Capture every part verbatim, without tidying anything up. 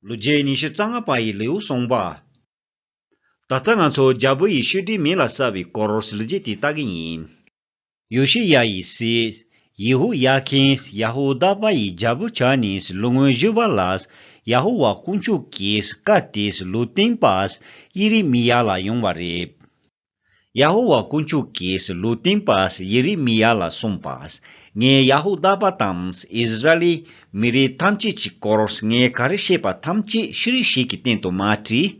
ལོ་རྒྱུས་ཉི་ཤུ་རྩ་ལྔ་པ་ཡི་ལེའུ་གསུངས་པ། ད་ལྟ་ང་ཚོ་རྒྱལ་པོ་ཡི་བཤད་སྒྲུབ་མེ་ལ་བསྲེགས་པའི་སྐོར་ལོ་རྒྱུས་དེ་ལྟ་གི་ཡིན། ཡོ་ཤི་ཡ་ཡི་སྲས། ཡེ་ཧོ་ཡ་ཁིན། ཡ་ཧུ་དཱ་པ་ཡི་རྒྱལ་པོ་ཆགས་ནས་ལོ་ངོ་བཞི་པ་ལ། ཡ་ཧུ་ཝཱ་དཀོན་མཆོག་གི་བཀའ་དེ་ལུང་སྟོན་པ་ཡེ་རི་མི་ཡ་ལ་ཡོང་བ་རེད། ཡ་ཧུ་ཝཱ་དཀོན་མཆོག་གིས་ལུང་སྟོན་པ་ཡེ་རི་མི་ཡ་ལ་གསུངས་པ། ངས་ཡ་ཧུ་དཱ་པ་དང་ཨིསི་ར་ཨེལ་མི་རིགས་ཐམས་ཅད་ཀྱི་སྐོར་ངས་ག་རེ་བཤད་པ་ཐམས་ཅད་ཤེས་རིག་ཞིག་གི་སྟེང་དུ་མ་བྲིས།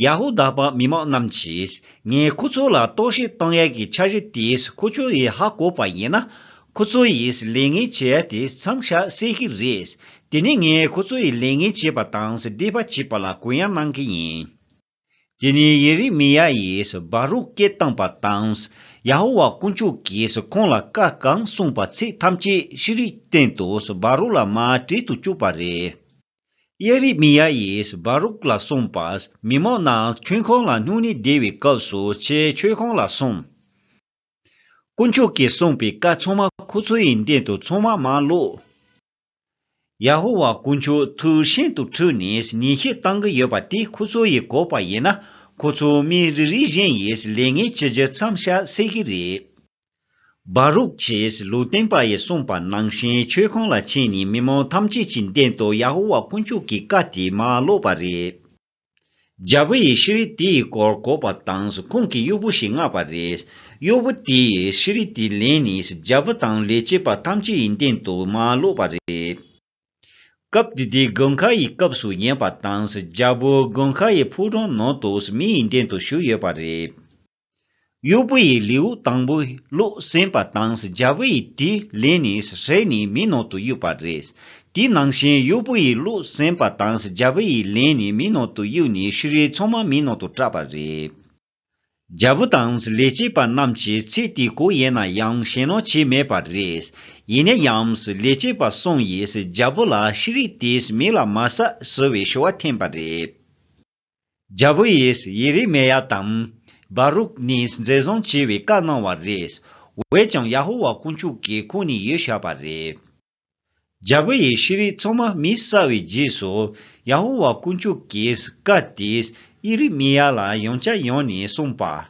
ཡ་ཧུ་དཱ་པ་མི་མང་རྣམས་ཀྱིས་ངས་ཁོ་ཚོ་ལ་རྟོག་ཞིབ་གཏོང་ཡས་ཀྱི་འཆར་གཞི་དེས་ཁོ་ཚོ་ཡིས་ཧ་གོ་བ་ཡིན་ན། ཁོ་ཚོ་ཡིས་ལས་ངན་བྱེད་ཡས་དེ་མཚམས་བཞག་སྲིད་ཀྱི་རེད། དེ་ནས་ངས་ཁོ་ཚོ་ཡིས་ལས་ངན་བྱེད་པ་དང་སྡིག་པ་བྱེད་པ་ལ་གུ་ཡངས་གནང་གི་ཡིན། དེ་ནས་ཡེ་རི་མི་ཡ་ཡིས་བ་རུག་སྐད་བཏང་པ་དང་། ཡ་ཧོ་ཝཱ་དཀོན་མཆོག་གིས་ཁོང་ལ་བཀའ་གང་གསུངས་པ་ཚིག་ཐམས་ཅད་ཤེས་རིག་སྟེང་དུ་བ་རུག་ལ་མར་བྲིས་དུ་བཅུག་པ་རེད། ཡེ་རི་མི་ཡ་ཡིས་བ་རུག་ལ་གསུངས་པ། མི་མང་རྣམས་མཆོད་ཁང་ལ་སྣུར་ནས་བསྡད་པའི་སྐབས་སུ་ཁྱེད་མཆོད་ཁང་ལ་སོང་། དཀོན་མཆོག་གིས་གསུངས་པའི་བཀའ་ཚང་མ་ཁོ་ཚོ་ཡི་མདུན་དུ་ཚང་མ་མར་སློག། ཡ་ཧོ་ཝཱ་དཀོན་མཆོག་ཐུགས་ཤིན་ཏུ་ཁྲོས་ནས་ཉེས་ཆད་བཏང་གི་ཡོད་པ་དེ་ཁོ་ཚོ་ཡིས་གོ་བ་ཡིན་ན། ཁོ་ཚོ་མི་རེ་རེ་བཞིན་ཡིས་ལས་ངན་བྱེད་རྒྱུ་མཚམས་བཞག་སྲིད་ཀྱི་རེད། བ་རུག་གིས་ལུང་སྟོན་པ་ཡིས་གསུངས་པ་ནང་བཞིན་མཆོད་ཁང་ལ་ཕྱིན་ནས་མི་མང་ཐམས་ཅད་ཀྱི་མདུན་དུ་ཡ་ཧོ་ཝཱ་དཀོན་མཆོག་གི་བཀའ་དེ་མར་སློག་པ་རེད། རྒྱལ་པོ་ཡིས་ཤེས་རིག་དེ་ཡི་སྐོར་གོ་བ་དང་ཁོང་གིས་གཡོག་པོ་ཞིག་མངགས་པ་རེད། གཡོག་པོ་དེ་ཡིས་ཤེས་རིག་དེ་ལེན་ནས་རྒྱལ་པོ་དང་ལས་བྱེད་པ་ཐམས་ཅད་ཡི་མདུན་དུ་མར་སློག་པ་རེད། སྐབས་དེ་དུས་དགུན་ཁ་ཡི་སྐབས་སུ་ཡིན་པ་དང་རྒྱལ་པོ་དགུན་ཁ་ཡི་ཕོ་བྲང་ནང་དུ་མི་ཡི་མདུན་དུ་བཞུགས་ཡོད་པ་རེད། གཡོག་པོ་ཡིས་ལེའུ་དང་པོ་ཀློག་ཟིན་པ་དང་རྒྱལ་པོ་ཡིས་དེ་ལེན་ནས་བསྲེགས་ནས་མེ་ནང་དུ་གཡུགས་པ་རེད། དེ་ནང་བཞིན་གཡོག་པོ་ཡིས་ཀློག་ཟིན་པ་དང་རྒྱལ་པོ་ཡིས་ལེན་ནས་མེ་ནང་དུ་གཡུགས་ནས་ཤེས་རིག་ཚང་མ་མེ་ནང་དུ་བསྲེགས་པ་རེད། རྒྱལ་པོ་དང་ལས་བྱེད་པ་རྣམས་ཀྱིས་ཚིག་དེ་གང་ཡིན་ན་ཡང་ཞེད་སྣང་བྱས་མེད་པ་རེད། ཡིན་ན་ཡང་ལས་བྱེད་པ་གསུམ་ཡིས་རྒྱལ་པོ་ལ་ཤེས་རིག་དེ་མེ་ལ་མར་བསྲེགས་ཟེར་བའི་ཞུ་བ་འཐེན་པ་རེད། རྒྱལ་པོ་ཡིས་ཡེ་རི་མི་ཡ་དང་བ་རུག་གཉིས་འཛིན་བཟུང་བྱས་པའི་བཀའ་གནང་བ་རེད། འོན་ཀྱང་ཡ་ཧོ་ཝཱ་དཀོན་མཆོག་གིས་ཁོང་གཉིས་ཡིད་ཆེས་པ་རེད། རྒྱལ་པོ་ཡིས་ཤེས་རིག་ཚང་མ་མེ་བསྲེགས་པའི་རྗེས་སུ་ཡ་ཧོ་ཝཱ་དཀོན་མཆོག་གི་བཀའ་དེ་ཡེ་རི་མི་ཡ་ལ་ཡང་བསྐྱར་ཡོང་ནས་གསུངས་པ།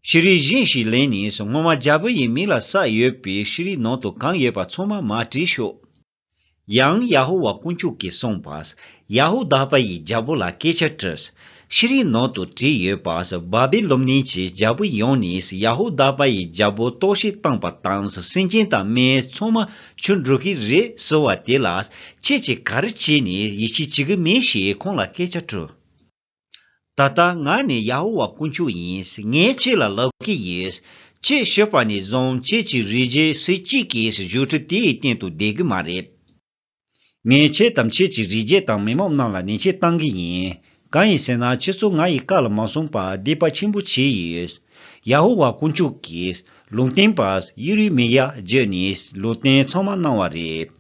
ཤེས་རིག་གཞན་ཞིག་ལེན་ནས་སྔོན་མ་རྒྱལ་པོ་ཡིས་མེ་ལ་བསྲེགས་ཡོད་པའི་ཤེས་རིག་ནང་དུ་གང་ཡོད་པ་ཚང་མ་མར་བྲིས་ཤོག། ཡང་ཡ་ཧོ་ཝཱ་དཀོན་མཆོག་གིས་གསུངས་པ། ཡ་ཧུ་དཱ་པ་ཡི་རྒྱལ་པོ་ལ་སྐད་ཆ་དྲིས། ཤེས་རིག་ནང་དུ་བྲིས་ཡོད་པ། བ་བི་ལོན་གཉིས་ཀྱི་རྒྱལ་པོ་ཡོང་ནས་ཡ་ཧུ་དཱ་པ་ཡི་རྒྱལ་པོ་ལྟོགས་ཤི་བཏང་པ་དང་སེམས་ཅན་དང་མི་ཚང་མ་ཆུར་འགྲོ་གི་རེད་ཟེར་བ་དེ་ལ་ཁྱེད་ཀྱིས་ག་རེ་བྱས་ནས་ཡིད་ཆེས་བྱེད་ཀྱི་མིན་ཞེས་ཁོང་ལ་སྐད་ཆ་དྲིས། ད་ལྟ་ང་ནི་ཡ་ཧོ་ཝཱ་དཀོན་མཆོག་ཡིན། ངས་ཁྱེད་ལ་ལབ་ཀྱི་ཡིན། ཁྱེད་ཤི་བ་ནས་བཟུང་ཁྱེད་ཀྱི་རིགས་རྒྱུད་སུ་གཅིག་གིས་ཞུ་ཁྲི་དེའི་སྟེང་དུ་བསྡད་ཀྱི་མ་རེད། ངས་ཁྱེད་དང་ཁྱེད་ཀྱི་རིགས་རྒྱུད་དང་མི་མང་རྣམས་ལ་ཉེས་ཆད་བཏང་གི་ཡིན། གང་ཡིན་ཟེར་ན་ཁྱེད་ཚོ་ང་ཡི་བཀའ་ལ་མ་སྲུང་བར་སྡིག་པ་ཆེན་པོ་བྱས་ཡོད། ཡ་ཧོ་ཝཱ་དཀོན་མཆོག་གིས་ལུང་སྟོན་པ་ཡེ་རི་མི་ཡ་བརྒྱུད་ནས་ལུང་བསྟན་ཚང་མ་གནང་བ་རེད།